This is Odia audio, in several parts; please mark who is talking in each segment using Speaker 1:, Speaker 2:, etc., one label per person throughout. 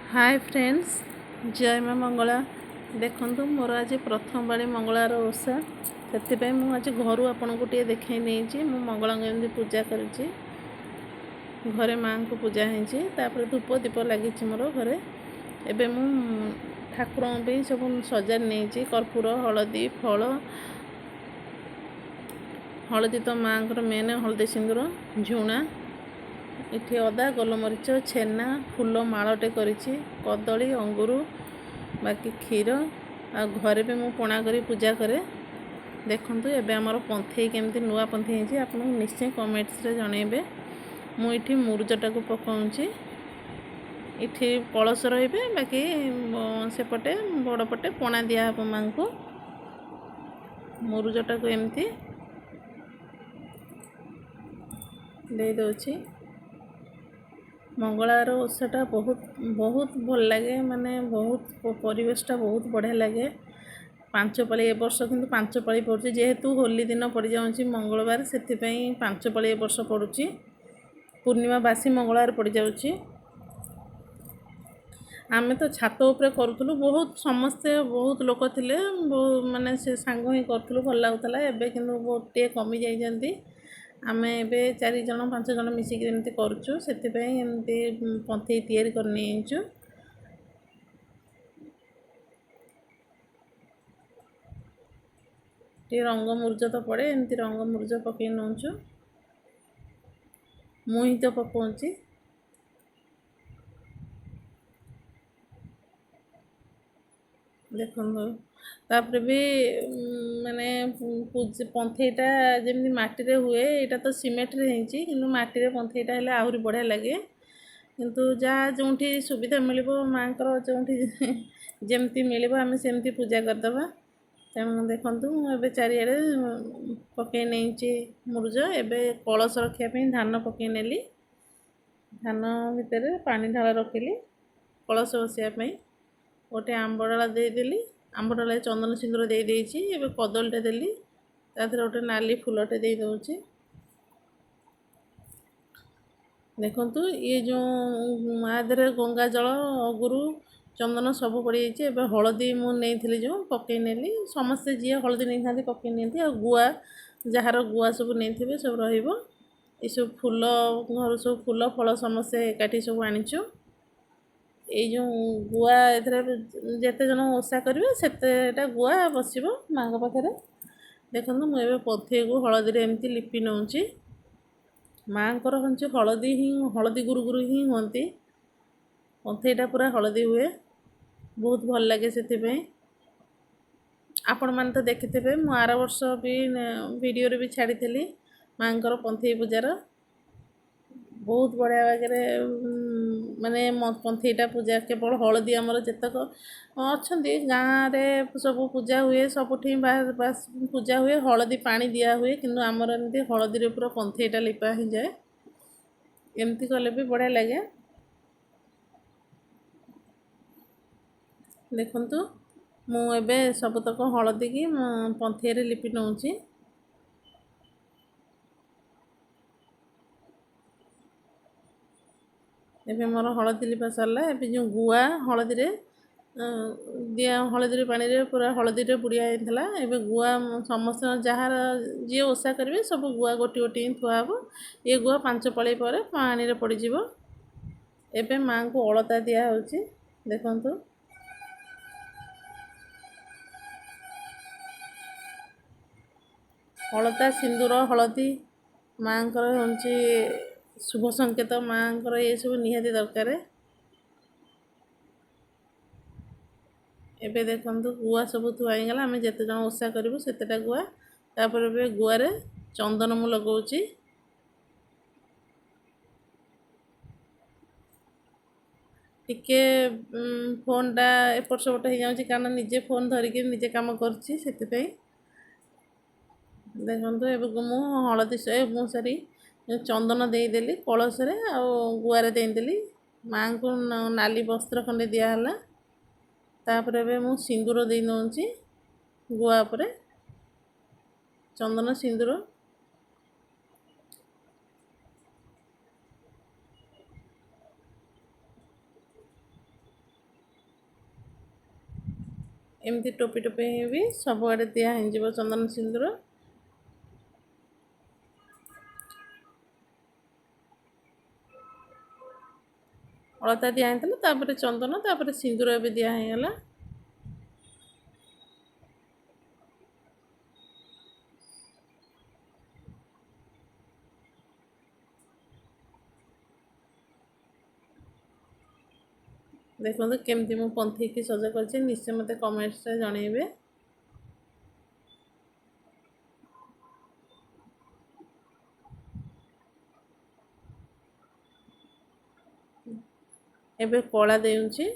Speaker 1: ହାଏ ଫ୍ରେଣ୍ଡସ୍, ଜୟ ମା ମଙ୍ଗଳା। ଦେଖନ୍ତୁ, ମୋର ଆଜି ପ୍ରଥମ ପାଳି ମଙ୍ଗଳାର ଓଷା, ସେଥିପାଇଁ ମୁଁ ଆଜି ଘରୁ ଆପଣଙ୍କୁ ଟିକେ ଦେଖାଇ ନେଇଛି। ମୁଁ ମଙ୍ଗଳାଙ୍କୁ ଏମିତି ପୂଜା କରିଛି ଘରେ, ମାଆଙ୍କୁ ପୂଜା ହେଇଛି, ତାପରେ ଧୂପ ଦୀପ ଲାଗିଛି ମୋର ଘରେ। ଏବେ ମୁଁ ଠାକୁରଙ୍କ ପାଇଁ ସବୁ ସଜାଡ଼ି ନେଇଛି, କର୍ପୂର, ହଳଦୀ, ଫଳ। ହଳଦୀ ତ ମାଆଙ୍କର ମେନ୍, ହଳଦୀ, ସିନ୍ଦୁର, ଝୁଣା। ଏଠି ଅଦା, ଗୋଲମରିଚ, ଛେନା, ଫୁଲ ମାଳଟେ କରିଛି, କଦଳୀ, ଅଙ୍ଗୁରୁ, ବାକି କ୍ଷୀର। ଆଉ ଘରେ ବି ମୁଁ ପଣା କରି ପୂଜା କରେ। ଦେଖନ୍ତୁ, ଏବେ ଆମର ପନ୍ଥେଇ କେମିତି ନୂଆ ପନ୍ଥେଇ ହେଇଛି, ଆପଣଙ୍କୁ ନିଶ୍ଚୟ କମେଣ୍ଟସରେ ଜଣେଇବେ। ମୁଁ ଏଠି ମୁରୁଜଟାକୁ ପକାଉଛି। ଏଠି କଳସ ରହିବେ, ବାକି ସେପଟେ ବଡ଼ ପଟେ ପଣା ଦିଆହେବ ମାଆଙ୍କୁ। ମୁରୁଜଟାକୁ ଏମିତି ଦେଇଦେଉଛି। ମଙ୍ଗଳାର ଓଷାଟା ବହୁତ ବହୁତ ଭଲ ଲାଗେ, ମାନେ ବହୁତ ପରିବେଶଟା ବହୁତ ବଢ଼ିଆ ଲାଗେ। ପାଞ୍ଚ ପାଳି ଏ ବର୍ଷ, କିନ୍ତୁ ପାଞ୍ଚ ପାଳି ପଡ଼ୁଛି। ଯେହେତୁ ହୋଲି ଦିନ ପଡ଼ିଯାଉଛି ମଙ୍ଗଳବାର, ସେଥିପାଇଁ ପାଞ୍ଚ ପାଳି ଏ ବର୍ଷ ପଡ଼ୁଛି। ପୂର୍ଣ୍ଣିମା ବାସି ମଙ୍ଗଳବାର ପଡ଼ିଯାଉଛି। ଆମେ ତ ଛାତ ଉପରେ କରୁଥିଲୁ, ବହୁତ ସମସ୍ତେ ବହୁତ ଲୋକ ଥିଲେ, ମାନେ ସେ ସାଙ୍ଗ ହିଁ କରୁଥିଲୁ, ଭଲ ଲାଗୁଥିଲା। ଏବେ କିନ୍ତୁ ବହୁତ ଟିକେ କମି ଯାଇଛନ୍ତି। ଆମେ ଏବେ ଚାରି ଜଣ ପାଞ୍ଚ ଜଣ ମିଶିକି ଏମିତି କରୁଛୁ, ସେଥିପାଇଁ ଏମିତି ପନ୍ଥେଇ ତିଆରି କରି ନେଇଛୁ। ଟିକେ ରଙ୍ଗ ମୁରୁଜ ତ ପଡ଼େ, ଏମିତି ରଙ୍ଗ ମୁରୁଜ ପକାଇ ନେଉଛୁ। ମୁଁ ହିଁ ତ ପକାଉଛି। ଦେଖନ୍ତୁ, ତାପରେ ବି ମାନେ ପନ୍ଥେଇଟା ଯେମିତି ମାଟିରେ ହୁଏ, ଏଇଟା ତ ସିମେଣ୍ଟରେ ହେଇଛି, କିନ୍ତୁ ମାଟିରେ ପନ୍ଥେଇଟା ହେଲେ ଆହୁରି ବଢ଼ିଆ ଲାଗେ। କିନ୍ତୁ ଯାହା ଯେଉଁଠି ସୁବିଧା ମିଳିବ, ମାଆଙ୍କର ଯେଉଁଠି ଯେମିତି ମିଳିବ, ଆମେ ସେମିତି ପୂଜା କରିଦେବା। ତେଣୁ ଦେଖନ୍ତୁ, ମୁଁ ଏବେ ଚାରିଆଡ଼େ ପକାଇ ନେଇଛି ମୁରୁଜ। ଏବେ କଳସ ରଖିବା ପାଇଁ ଧାନ ପକାଇ ନେଲି। ଧାନ ଭିତରେ ପାଣି ଢାଳ ରଖିଲି କଳସ ବସିବା ପାଇଁ। ଗୋଟେ ଆମ୍ବ ଡାଳ ଦେଇଦେଲି, ଆମ୍ବ ଡାଳରେ ଚନ୍ଦନ ସିନ୍ଦୁର ଦେଇଦେଇଛି। ଏବେ କଦଳୀଟା ଦେଲି, ତା ଦେହରେ ଗୋଟେ ନାଲି ଫୁଲଟେ ଦେଇଦେଉଛି। ଦେଖନ୍ତୁ, ଇଏ ଯେଉଁ ମା ଦେହରେ ଗଙ୍ଗା ଜଳ, ଅଗୁରୁ, ଚନ୍ଦନ ସବୁ ପଡ଼ିଯାଇଛି। ଏବେ ହଳଦୀ ମୁଁ ନେଇଥିଲି ଯେଉଁ ପକାଇ ନେଲି। ସମସ୍ତେ ଯିଏ ହଳଦୀ ନେଇଥାନ୍ତି ପକାଇ ନିଅନ୍ତି, ଆଉ ଗୁଆ, ଯାହାର ଗୁଆ ସବୁ ନେଇଥିବେ ସବୁ ରହିବ। ଏସବୁ ଫୁଲ ଘରୁ ସବୁ ଫୁଲ ଫଳ ସମସ୍ତେ ଏକାଠି ସବୁ ଆଣିଛୁ। ଏଇ ଯେଉଁ ଗୁଆ, ଏଥିରେ ଯେତେ ଜଣ ଓଷା କରିବେ ସେତେଟା ଗୁଆ ବସିବ ମାଆଙ୍କ ପାଖରେ। ଦେଖନ୍ତୁ, ମୁଁ ଏବେ ପଥେଇକୁ ହଳଦୀରେ ଏମିତି ଲିପି ନେଉଛି। ମାଆଙ୍କର ହେଉଛି ହଳଦୀ ହିଁ, ହଳଦୀ ଗୁରୁ ଗୁରୁ ହିଁ ହୁଅନ୍ତି। ପନ୍ଥେଇଟା ପୁରା ହଳଦୀ ହୁଏ, ବହୁତ ଭଲ ଲାଗେ ସେଥିପାଇଁ। ଆପଣମାନେ ତ ଦେଖିଥିବେ, ମୁଁ ଆର ବର୍ଷ ବି ଭିଡ଼ିଓରେ ବି ଛାଡ଼ିଥିଲି ମାଆଙ୍କର ପନ୍ଥେଇ ପୂଜାର। ବହୁତ ବଢ଼ିଆ ବାଗରେ ମାନେ ପନ୍ଥେଇଟା ପୂଜା କେବଳ ହଳଦୀ। ଆମର ଯେତେକ ଅଛନ୍ତି ଗାଁରେ ସବୁ ପୂଜା ହୁଏ, ସବୁଠି ବାସ୍ ପୂଜା ହୁଏ, ହଳଦୀ ପାଣି ଦିଆ ହୁଏ, କିନ୍ତୁ ଆମର ଏମିତି ହଳଦୀରେ ପୁରା ପନ୍ଥେଇଟା ଲିପା ହେଇଯାଏ। ଏମିତି କଲେ ବି ବଢ଼ିଆ ଲାଗେ। ଦେଖନ୍ତୁ, ମୁଁ ଏବେ ସବୁତକ ହଳଦୀକି ମୁଁ ପନ୍ଥେଇରେ ଲିପି ନେଉଛି। ଏବେ ମୋର ହଳଦୀ ଲିପା ସରିଲା। ଏବେ ଯେଉଁ ଗୁଆ ହଳଦୀରେ ଦିଆ, ହଳଦୀରେ ପାଣିରେ ପୁରା ହଳଦୀରେ ବୁଡ଼ିଆ ହେଇଥିଲା, ଏବେ ଗୁଆ ସମସ୍ତ ଯାହାର ଯିଏ ଓଷା କରିବେ ସବୁ ଗୁଆ ଗୋଟି ଗୋଟି ହିଁ ଥୁଆ ହେବ। ଏ ଗୁଆ ପାଞ୍ଚ ପାଳି ପରେ ପାଣିରେ ପଡ଼ିଯିବ। ଏବେ ମାଆଙ୍କୁ ଅଳତା ଦିଆହେଉଛି। ଦେଖନ୍ତୁ, ଅଳତା, ସିନ୍ଦୁର, ହଳଦୀ ମାଆଙ୍କର ହେଉଛି ଶୁଭ ସଂକେତ। ମାଆଙ୍କର ଏସବୁ ନିହାତି ଦରକାର। ଏବେ ଦେଖନ୍ତୁ, ଗୁଆ ସବୁ ଥୁଆ ହେଇଗଲା। ଆମେ ଯେତେ ଜଣ ଓଷା କରିବୁ ସେତେଟା ଗୁଆ। ତାପରେ ଏବେ ଗୁଆରେ ଚନ୍ଦନ ମୁଁ ଲଗାଉଛି। ଟିକେ ଫୋନ୍ଟା ଏପଟ ସେପଟ ହେଇଯାଉଛି, କାରଣ ନିଜେ ଫୋନ୍ ଧରିକି ନିଜେ କାମ କରୁଛି, ସେଥିପାଇଁ। ଦେଖନ୍ତୁ, ଏବେ ମୁଁ ହଳଦୀ, ମୁଁ ସରି, ଚନ୍ଦନ ଦେଇଦେଲି କଳସରେ ଆଉ ଗୁଆରେ ଦେଇଦେଲି। ମାଆଙ୍କୁ ନାଲି ବସ୍ତ୍ର ଖଣ୍ଡେ ଦିଆହେଲା। ତାପରେ ଏବେ ମୁଁ ସିନ୍ଦୁର ଦେଇ ନେଉଛି ଗୁଆ ଉପରେ, ଚନ୍ଦନ ସିନ୍ଦୁର। ଏମିତି ଟୋପି ଟୋପି ବି ସବୁଆଡ଼େ ଦିଆ ହେଇଯିବ ଚନ୍ଦନ ସିନ୍ଦୁର। ଅଳତା ଦିଆ ହେଇଥିଲା, ତାପରେ ଚନ୍ଦନ, ତାପରେ ସିନ୍ଦୁର ଏବେ ଦିଆ ହେଇଗଲା। ଦେଖନ୍ତୁ କେମିତି ମୁଁ ପନ୍ଥେଇକି ସଜ କରିଛି, ନିଶ୍ଚୟ ମୋତେ କମେଣ୍ଟସରେ ଜଣେଇବେ। ଏବେ କଳା ଦେଉଛି,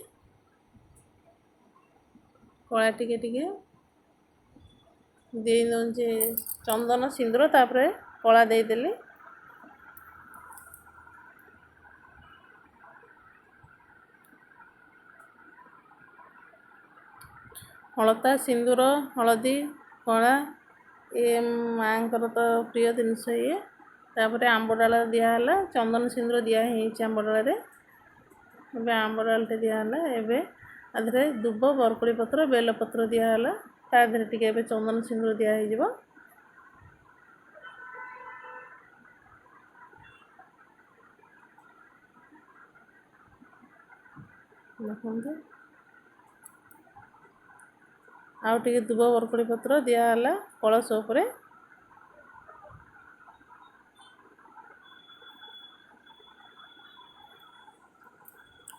Speaker 1: କଳା ଟିକେ ଟିକେ ଦେଇ ଦେଉଛି ଚନ୍ଦନ ସିନ୍ଦୁର, ତାପରେ କଳା ଦେଇଦେଲି। ଅଳତା, ସିନ୍ଦୁର, ହଳଦୀ, କଳା ଇଏ ମାଆଙ୍କର ତ ପ୍ରିୟ ଜିନିଷ ଇଏ। ତାପରେ ଆମ୍ବ ଡାଳ ଦିଆହେଲା, ଚନ୍ଦନ ସିନ୍ଦୁର ଦିଆ ହେଇଛି ଆମ୍ବ ଡାଳରେ। ଏବେ ଆମ୍ବ ଡାଳଟେ ଦିଆହେଲା। ଏବେ ତା ଦେହରେ ଦୁବ, ବରକୋଳି ପତ୍ର, ବେଲପତ୍ର ଦିଆହେଲା। ତା ଦେହରେ ଟିକେ ଏବେ ଚନ୍ଦନ ସିନ୍ଦୁର ଦିଆହେଇଯିବ। ଦେଖନ୍ତୁ ଆଉ ଟିକେ ଦୁବ, ବରକୋଳି ପତ୍ର ଦିଆହେଲା କଳସ ଉପରେ।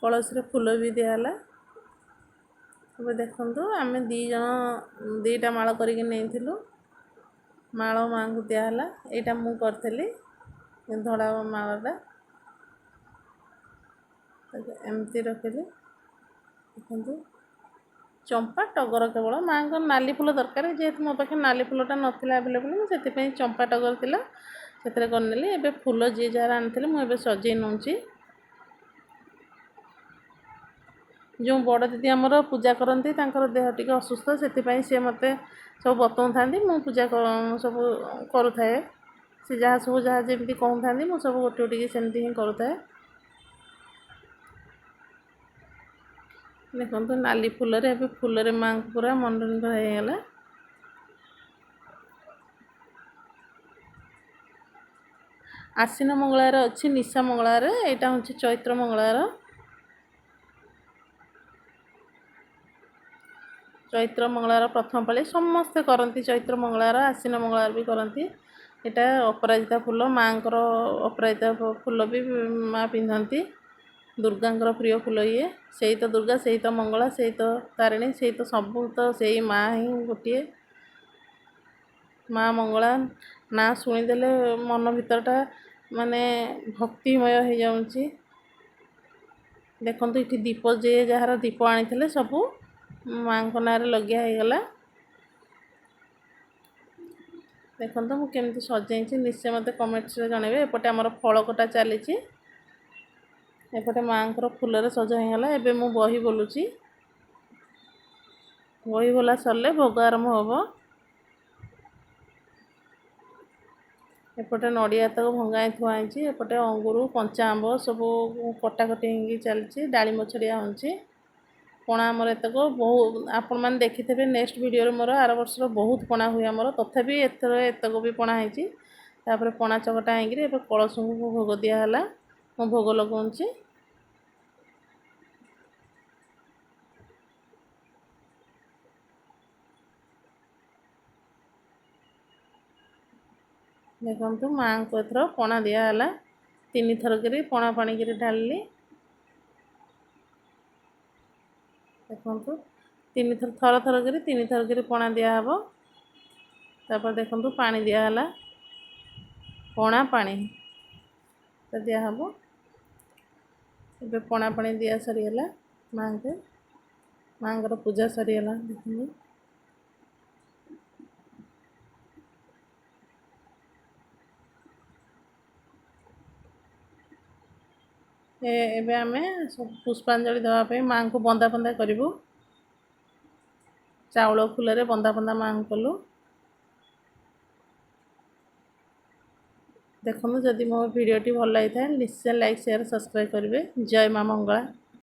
Speaker 1: କଳସରେ ଫୁଲ ବି ଦିଆହେଲା। ଏବେ ଦେଖନ୍ତୁ ଆମେ 2 ଜଣ 2ଟା ମାଳ କରିକି ନେଇଥିଲୁ, ମାଳ ମାଆଙ୍କୁ ଦିଆହେଲା। ଏଇଟା ମୁଁ କରିଥିଲି ଧଳା ମାଳଟା, ଏମିତି ରଖିଲି। ଦେଖନ୍ତୁ ଚମ୍ପା ଟଗର, କେବଳ ମାଆଙ୍କର ନାଲି ଫୁଲ ଦରକାର, ଯେହେତୁ ମୋ ପାଖରେ ନାଲି ଫୁଲଟା ନଥିଲା ଆଭେଲେବୁଲ୍, ମୁଁ ସେଥିପାଇଁ ଚମ୍ପା ଟଗର ଥିଲା ସେଥିରେ କରିନେଲି। ଏବେ ଫୁଲ ଯିଏ ଯାହାର ଆଣିଥିଲେ ମୁଁ ଏବେ ସଜେଇ ନେଉଛି। ଯେଉଁ ବଡ଼ ଦିଦି ଆମର ପୂଜା କରନ୍ତି ତାଙ୍କର ଦେହ ଟିକେ ଅସୁସ୍ଥ, ସେଥିପାଇଁ ସିଏ ମୋତେ ସବୁ ବତଉଥାନ୍ତି, ମୁଁ ପୂଜା ସବୁ କରୁଥାଏ। ସେ ଯାହା ସବୁ ଯାହା ଯେମିତି କହୁଥାନ୍ତି ମୁଁ ସବୁ ଗୋଟି ଗୋଟିକି ସେମିତି ହିଁ କରୁଥାଏ। ଦେଖନ୍ତୁ ନାଲି ଫୁଲରେ ଏବେ ଫୁଲରେ ମାଆଙ୍କୁ ପୁରା ମଣ୍ଡନ ହେଇଗଲା। ଆଶ୍ଵିନ ମଙ୍ଗଳବାର ଅଛି, ନିଶା ମଙ୍ଗଳବାର, ଏଇଟା ହେଉଛି ଚୈତ୍ର ମଙ୍ଗଳବାର। ଚୈତ୍ର ମଙ୍ଗଳବାର ପ୍ରଥମ ପାଳି ସମସ୍ତେ କରନ୍ତି, ଚୈତ୍ର ମଙ୍ଗଳବାର, ଆଶ୍ଵିନ ମଙ୍ଗଳବାର ବି କରନ୍ତି। ଏଇଟା ଅପରାଜିତା ଫୁଲ, ମାଆଙ୍କର ଅପରାଜିତା ଫୁଲ ବି ମା ପିନ୍ଧନ୍ତି, ଦୁର୍ଗାଙ୍କର ପ୍ରିୟ ଫୁଲ ଇଏ। ସେଇ ତ ଦୁର୍ଗା, ସେଇ ତ ମଙ୍ଗଳା, ସେଇ ତ ତାରିଣୀ, ସେଇ ତ ସବୁ ତ ସେଇ ମା ହିଁ ଗୋଟିଏ। ମା ମଙ୍ଗଳା ନାଁ ଶୁଣିଦେଲେ ମନ ଭିତରଟା ଭକ୍ତିମୟ ହେଇଯାଉଛି। ଦେଖନ୍ତୁ ଏଠି ଦୀପ, ଯିଏ ଯାହାର ଦୀପ ଆଣିଥିଲେ ସବୁ ମାଆଙ୍କ ନାଁରେ ଲଗିଆ ହେଇଗଲା। ଦେଖନ୍ତୁ ମୁଁ କେମିତି ସଜେଇଛି, ନିଶ୍ଚୟ ମୋତେ କମେଣ୍ଟସରେ ଜଣେଇବେ। ଏପଟେ ଆମର ଫଳ କଟା ଚାଲିଛି, ଏପଟେ ମାଆଙ୍କର ଫୁଲରେ ସଜା ହେଇଗଲା। ଏବେ ମୁଁ ବହି ବୋଲୁଛି, ବହି ବୋଲା ସରିଲେ ଭୋଗ ଆରମ୍ଭ ହେବ। ଏପଟେ ନଡ଼ିଆ ତକ ଭଙ୍ଗା ହେଇ ଥୁଆ ହେଇଛି, ଏପଟେ ଅଙ୍ଗୁରୁ, କଞ୍ଚା ଆମ୍ବ ସବୁ କଟାକଟି ହେଇକି ଚାଲିଛି, ଡାଳିମ୍ବ ଛଡ଼ିଆ ହେଉଛି। ପଣା ଆମର ଏତକ ବହୁ, ଆପଣମାନେ ଦେଖିଥିବେ ନେକ୍ସଟ ଭିଡ଼ିଓରେ ମୋର ଆର ବର୍ଷର ବହୁତ ପଣା ହୁଏ ଆମର, ତଥାପି ଏଥର ଏତକ ବି ପଣା ହେଇଛି। ତାପରେ ପଣା ଚକଟା ହେଇକିରି ଏବେ କଳସଙ୍କୁ ଭୋଗ ଦିଆହେଲା, ମୁଁ ଭୋଗ ଲଗାଉଛି। ଦେଖନ୍ତୁ ମାଆଙ୍କୁ ଏଥର ପଣା ଦିଆହେଲା, 3 ଥର କରି ପଣା ପାଣି କରି ଢାଳିଲି। ଦେଖନ୍ତୁ 3 ଥର, ଥର ଥର କରି 3 ଥର କରି ପଣା ଦିଆହେବ। ତାପରେ ଦେଖନ୍ତୁ ପାଣି ଦିଆହେଲା, ପଣା ପାଣି ତ ଦିଆହେବ। ଏବେ ପଣା ପାଣି ଦିଆ ସରିଗଲା ମାଆଙ୍କୁ, ମାଆଙ୍କର ପୂଜା ସରିଗଲା। ଦେଖନ୍ତୁ ଏବେ ଆମେ ସବୁ ପୁଷ୍ପାଞ୍ଜଳି ଦେବା ପାଇଁ ମାଆଙ୍କୁ ବନ୍ଦା ଫନ୍ଦା କରିବୁ। ଚାଉଳ ଫୁଲରେ ବନ୍ଦା ଫନ୍ଦା ମାଆଙ୍କୁ କଲୁ। ଦେଖନ୍ତୁ ଯଦି ମୋ ଭିଡ଼ିଓଟି ଭଲ ଲାଗିଥାଏ ନିଶ୍ଚୟ ଲାଇକ୍, ସେୟାର, ସବସ୍କ୍ରାଇବ୍ କରିବେ। ଜୟ ମା ମଙ୍ଗଳା।